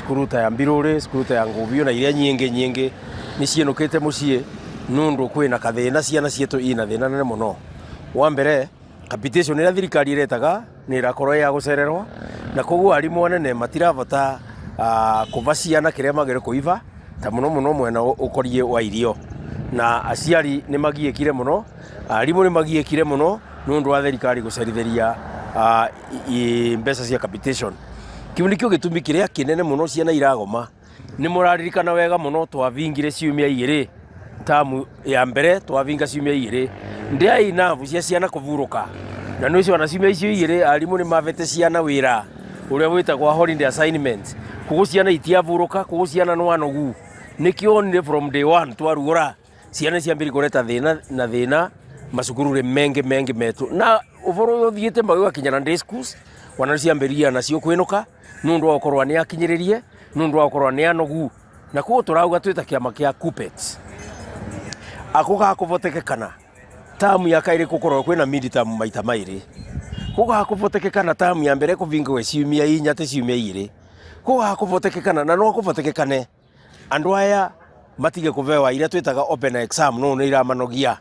Cukuru ta ya Mbirũrĩ, cukuru ta ya Ngũbiũ na iria nyingĩ nyingĩ nĩ ciĩnũkĩte mũciĩ nũndũ kwĩna kathĩna, ciana ciitũ ina thĩna nene mũno. Wa mbere, capitation ĩrĩa thirikari ĩretaga nĩ ĩrakorwo ĩ ya gũcererwo, na koguo arimũ anene matirabota kũba ciana kĩrĩa magĩrĩirwo kũiba, ta mũno mũno mwena ũkoriĩ wa irio. Na aciari nĩ magiĩkire mũno, arimũ nĩ magiĩkire mũno nĩ ũndũ wa thirikari gũcerithĩria mbeca cia capitation. Kĩu nĩkĩo gĩtũmi kĩrĩa kĩnene mũno ciana iragoma. Nĩ mũraririkana wega mũno twabingire ciumia igĩrĩ, tamu ya mbere twabinga ciumia igĩrĩ, ndĩarĩ enough cia ciana kũburũka, na nĩ ũcio ona ciumia icio igĩrĩ arimũ nĩ mabete ciana wĩra ũrĩa wĩtagwo holiday assignment, koguo ciana itiaburũka, koguo ciana no anogu. Nĩkĩo wonire from day one twarugũra ciana ciambĩrĩria kũreta thĩna na thĩna macukuru-inĩ mengĩ mengĩ metũ, na ũboro ũyũ ũthiĩte mpaka ũgakinya na day schools, ona nĩ ciambĩrĩria nacio kwĩnũka nĩ ũndũ wa gũkorwo nĩ akinyĩrĩrie, nĩ ũndũ wa gũkorwo nĩ anogu, na koguo tũrauga twĩ ta kĩama kĩa KUPPET akũgakũvotekekana tamu ya kaĩrĩ gũkorwo kwĩna mid term maita maĩrĩ, gũgakũvotekekana tamu ya mbere kũbingwo ciumia inya ti ciumia igĩrĩ, gũgakũvotekekana na no kũvotekekane andũ aya matige kũbewa iria twĩtaga open exam no nĩ iramanogia.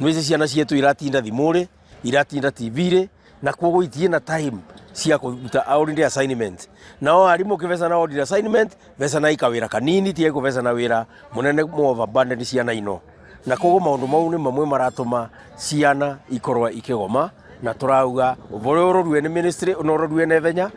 Nĩ ciana cietũ iratinda thimũ-rĩ, iratinda TV-rĩ, na koguo itirĩ na time cia kũruta holiday assignment. Nao arimũ ũkĩbecana holiday assignment, becanai kawĩra kanini, tigai kũbecana wĩra mũnene mũ overburden ciana ino. Na koguo maũndũ mau nĩ mamwe maratũma ciana ikorwo ikĩgoma, na tũrauga ũhoro ũyũ ũrorue nĩ ministry na ũrorue na ithenya,